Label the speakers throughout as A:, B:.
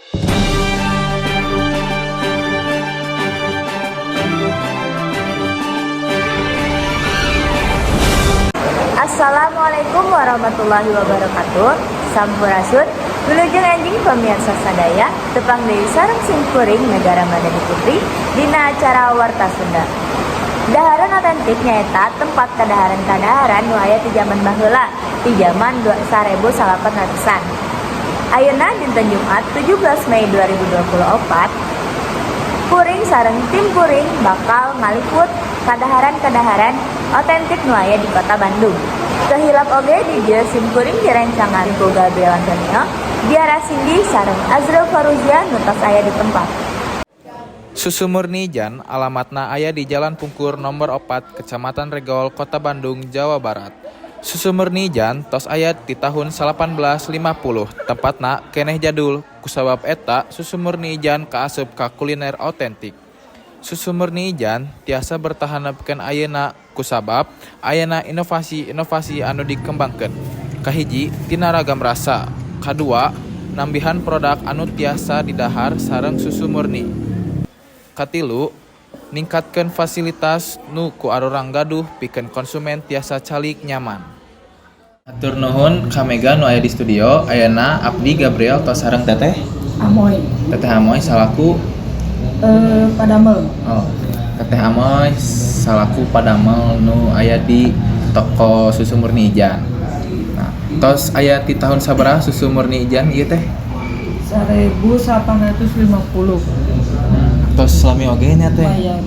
A: Assalamualaikum warahmatullahi wabarakatuh. Sampurasun. Wilujeng enjing, pemirsa sadaya. Tepang deui sareng simkuring, Negara Madani Putri, dina acara Warta Sunda. Daharan otentik nyaeta tempat kadaharan-kadaharan nu aya di zaman baheula, di zaman 1800-an. Ayeuna dinten Jumat, 17 Mei 2024, kuring sareng tim kuring bakal ngaliput kadaharan-kadaharan otentik nu aya di kota Bandung. Teu hilap oge di dieu sim kuring direncangan ku Gabriel Antonio, Diara Cindy sareng Azril Faruzia nu tos aya di tempat.
B: Susu Murni Ijan alamatna aya di Jalan Pungkur Nomor 4, Kecamatan Regol, Kota Bandung, Jawa Barat. Susu Murni Ijan tos aya ti tahun 1850, tempatna keneh jadul. Kusabab eta, Susu Murni Ijan kaasup ka kuliner otentik. Susu Murni Ijan tiasa bertahan nepikeun ayeuna kusabab ayana inovasi-inovasi anu dikembangkeun. Kahiji, tina ragam rasa. Kadua, nambihan produk anu tiasa didahar sareng susu murni. Katilu, ningkatkeun fasilitas nu ku arurang gaduh pikeun konsumen tiasa calik nyaman. Hatur nuhun ka Mega nu aya di studio. Ayeuna abdi Gabriel tos sareng Teteh
C: Amoy.
B: Teteh Amoy salaku
C: Padamel.
B: Oh, Teteh Amoy salaku padamel nu aya di toko Susu Murni Ijan. Nah, tos aya ti tahun sabaraha Susu Murni Ijan ieu teh?
C: 1850.
B: Tos lami oge nya, Teh.
C: Lumayan.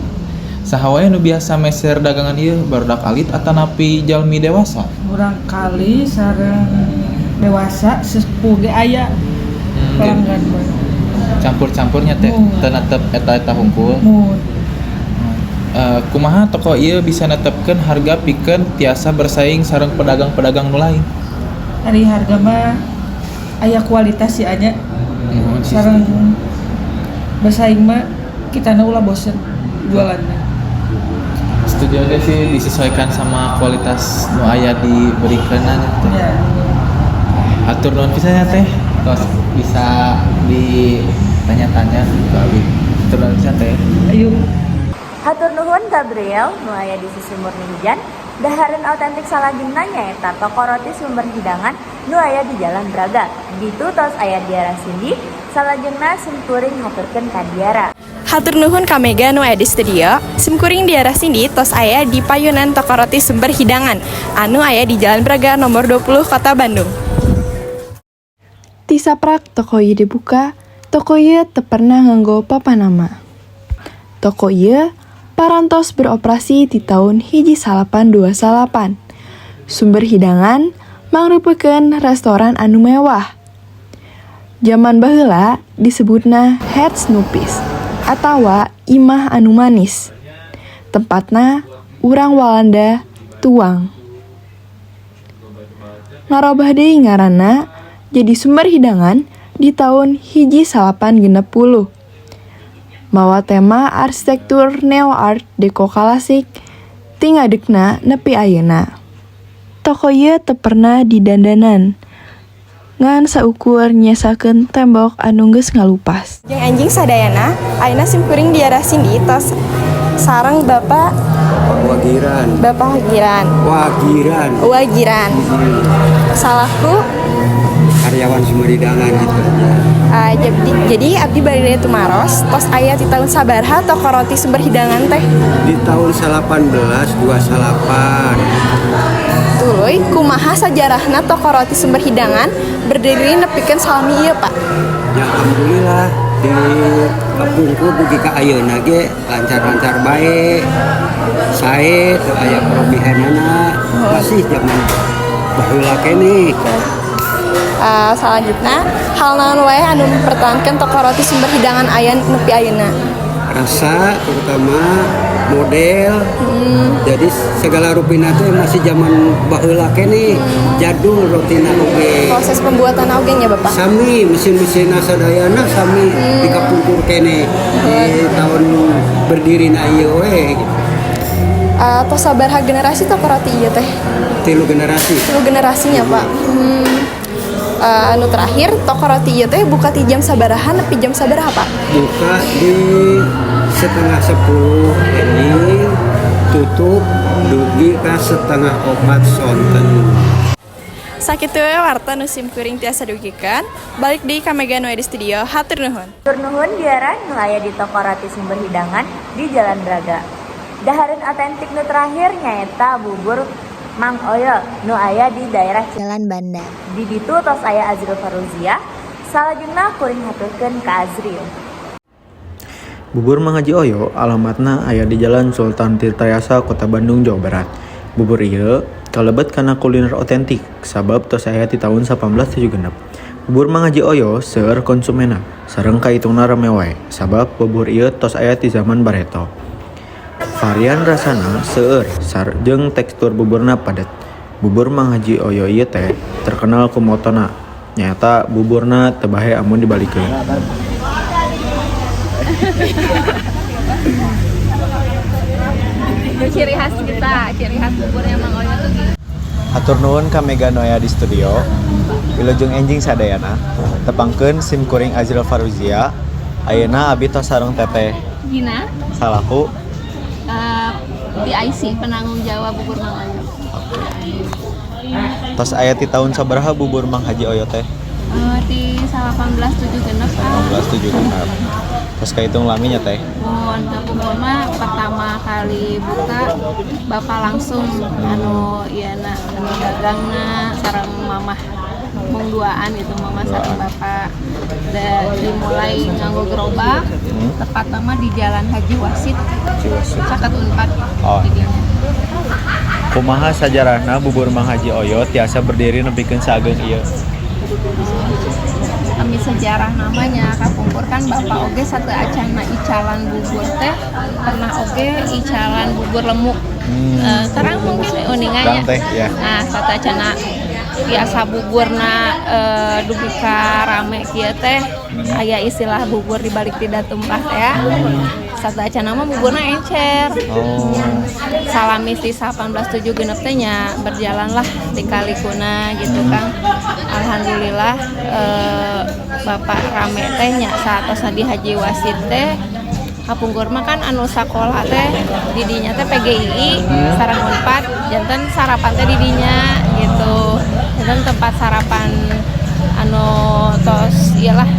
B: Saha wae nu biasa meser dagangan ieu, barudak alit atanapi jalmi dewasa?
C: Murangkalih sareng dewasa, sepuh ge aya pelanggan mah.
B: Campur-campurnya, Teh,
C: Mun.
B: teu netep eta-eta hungkul.
C: Mun.
B: Kumaha toko ieu bisa netepkeun harga pikeun tiasa bersaing sareng pedagang-pedagang nu lain?
C: Ari harga mah aya kualitas sih anya.
B: Nuhun sih.
C: Sareng bersaing mah kita ulah bosen jualannya.
B: Setuju aja sih, disesuaikan sama kualitas nu aya diberikan teh.
C: Ya.
B: Hatur nuhun pisan ya, Teh. Tos bisa ditanya-tanya ke abi. Hatur nuhun pisan, Teh.
C: Ayo.
A: Hatur nuhun, Gabriel nu aya di Susu Murni Ijan. Dahareun autentik salajengna nyaeta toko roti Sumber Hidangan nu aya di Jalan Braga. Ditu tos aya Diara Cindy, salajengna simkuring haturkeun ka Diara.
D: Hatur nuhun ka Mega nu aya di studio. Simkuring Diara Cindy tos aya di payunan toko roti Sumber Hidangan anu aya di Jalan Braga nomor 20, Kota Bandung.
E: Ti saprak toko ieu dibuka, toko ieu teu pernah nganggo papanama. Toko ieu parantos beroperasi di tahun 1929. Sumber Hidangan mangrupakeun restoran anu mewah. Jaman baheula disebutna Het Snoephuis atawa imah anu manis. Tempatna urang Walanda tuang. Ngarobah deui ngaranna jadi Sumber Hidangan di tahun 1960. Mawa tema arsitektur neo art deco klasik ti ngadegna nepi ayeuna. Toko ieu teu pernah didandanan, ngan saukur nyesakeun tembok anu geus ngalupas.
D: Jeung enjing sadayana, ayeuna simkuring Diara Cindy tos sareng Bapak
F: Wagiran.
D: Bapak Wagiran.
F: Wagiran.
D: Wagiran. Salaku
F: karyawan Sumber Hidangan gitu ya.
D: Jadi abdi bade tumaros, tos aya ti tahun sabaraha toko roti Sumber Hidangan teh?
F: Di tahun 1828.
D: Tuluy kumaha sajarahna toko roti Sumber Hidangan berdiri nepikeun salami ieu, Pak?
F: Ya, alhamdulillah di kapungkur dugi ka ayeuna ge lancar-lancar bae. Sae, teu aya perobihanana, masih zaman baheula keneh.
D: Selanjutnya, hal naon wae anu mempertahankan toko roti Sumber Hidangan aya nepi ayeuna?
F: Rasa terutama, model, jadi segala rupina teh masih zaman baheula keneh, jadul rotina oge.
D: Proses pembuatan oge nya, Bapak?
F: Sami, mesin-mesin sadayana sami di kapungkur keneh, di tahun berdiri na ieu we gitu.
D: Tos sabaraha generasi toko roti ieu teh?
F: Tilu generasi.
D: Tilu generasinya, Pak. Anu terakhir, toko roti ieu teh buka ti jam sabaraha nepi jam sabaraha, Pak?
F: Buka di 9.30 enjing, tutup dugi ka 3.30 sonten.
D: Sakitu we warta nu sim kuring tiasa dugikeun. Balik deui ka Mega nu aya di studio. Hatur nuhun.
A: Hatur nuhun Diara nu aya di toko roti Sumber Hidangan di Jalan Braga. Dahareun otentik nu terakhir nyaeta bubur Mang Oyo nu aya di daerah Jalan Bandar. Di ditu tos aya Azril Faruzia. Salajengna kuring haturkeun ka Azril.
G: Bubur Mang Haji Oyo alamatna aya di Jalan Sultan Tirtayasa, Kota Bandung, Jawa Barat. Bubur ieu kalebet kana kuliner otentik sabab tos aya ti tahun 1876. Bubur Mang Haji Oyo seueur konsumenna sareng kaitungna rame wae sabab bubur ieu tos aya ti zaman bareto. Varian rasana seueur jeung tekstur buburna padet. Bubur Mang Haji Oyo ieu teh terkenal ku motona nyaeta buburna teu bahe amun dibalikeun.
H: Ciri khas kita, ciri khas buburnya Mang Oyo tuh gitu.
G: Hatur nuhun ka Mega nu aya di studio. Wilujeng enjing sadayana. Tepangkeun sim kuring Azril Faruzia. Ayeuna abi tos sareng Teteh
H: Gina,
G: salaku
H: PIC, penanggung jawab bubur Mang Oyo.
G: Tos aya ti tahun sabaraha bubur Mang Haji Oyo teh?
H: Di 1876 ah.
G: 1876. Tos kahitung lami nya, Teh.
H: Mun kapungkur mah pertama kali buka bapak langsung anu ieu na anu dagangna sareng mamah, mung duaan gitu, mama sareng bapak. Da, dimulai nganggo gerobak, tepatna mah di Jalan Haji Wasit, caket Unpad didinya.
G: Kumaha sajarahna bubur Mang Haji Oyo tiasa berdiri nepikeun saageng ieu?
H: Kami sejarah namanya kapungkur kan bapak oge sateuacanna icalan bubur teh pernah oge icalan bubur lemuk. Terang mungkin uninga nya.
G: Terang, Teh, ya.
H: Nah, sateuacanna biasa buburna dugi ka rame kieu teh aya istilah bubur dibalik tidak tumpah teh ya. Sateuacanna mah buburna encer. Salami ti 1876 teh nya berjalanlah di kalikuna gitu kan. Alhamdulillah, bapak rame teh nya saatosna di Haji Wasit teh. Kapungkur mah kan anu sakola teh didinya teh PGII sareng Unpad, janten sarapan teh didinya gitu, janten tempat sarapan anu tos iyalah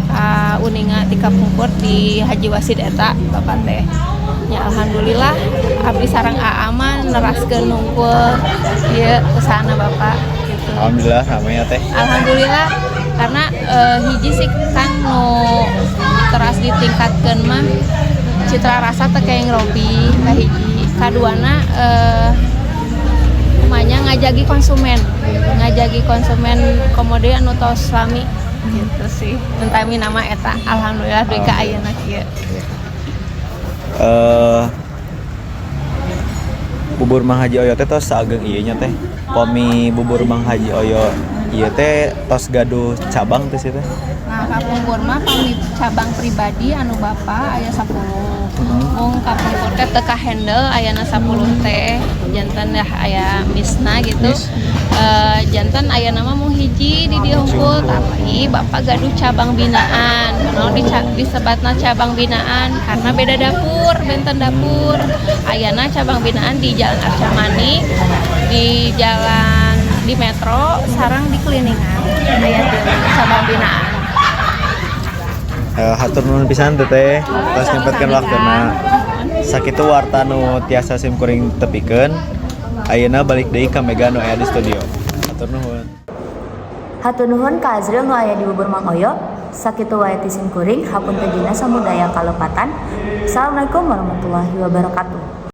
H: ka uninga ti kapungkur di Haji Wasit eta bapak teh nya. Alhamdulillah, abdi sareng Aa mah neraskeun nungkul ieu usahana bapak gitu.
G: Alhamdulillah rame ya, Teh.
H: Alhamdulillah, karena hiji sih kan nu teras ditingkatkeun mah citra rasa teh kayak ngerobi kahiji, kaduana kumanya ngajagi konsumen komode anu tos lami gitu sih. Tentang nama eta alhamdulillah dugi ka ayeuna kieu.
G: Bubur Mang Haji Oyo teh tos saageng ieu nya, Teh. Pami bubur Mang Haji Oyo ieu teh tos gaduh cabang teh sih, Teh?
H: Nah, kapungkur mah pami cabang pribadi anu bapak aya 10. Mung kapungkur teh teu handle ayana 10 teh, janten ya aya misna gitu.
G: Miss.
H: Janten aya nama mung hiji di dieu hungkul, tapi bapak gaduh cabang binaan. Kunaon disebatna cabang binaan? Karena beda dapur, benten dapur. Ayana cabang binaan di Jalan Arcamanik, di Jalan di Metro, sareng di Kliningan. Aya tilu cabang binaan.
G: Hatur nuhun pisan, Teteh, tos nyempetkeun waktuna. Sakitu warta nu tiasa sim kuring tepikeun. Ayeuna balik deui ka Mega nu aya di studio. Hatur nuhun.
A: Hatur nuhun ka Azril nu aya di bubur Mang Oyo. Sakitu wae ti sim kuring, hapunten dina samudaya kalepatan. Assalamualaikum warahmatullahi wabarakatuh.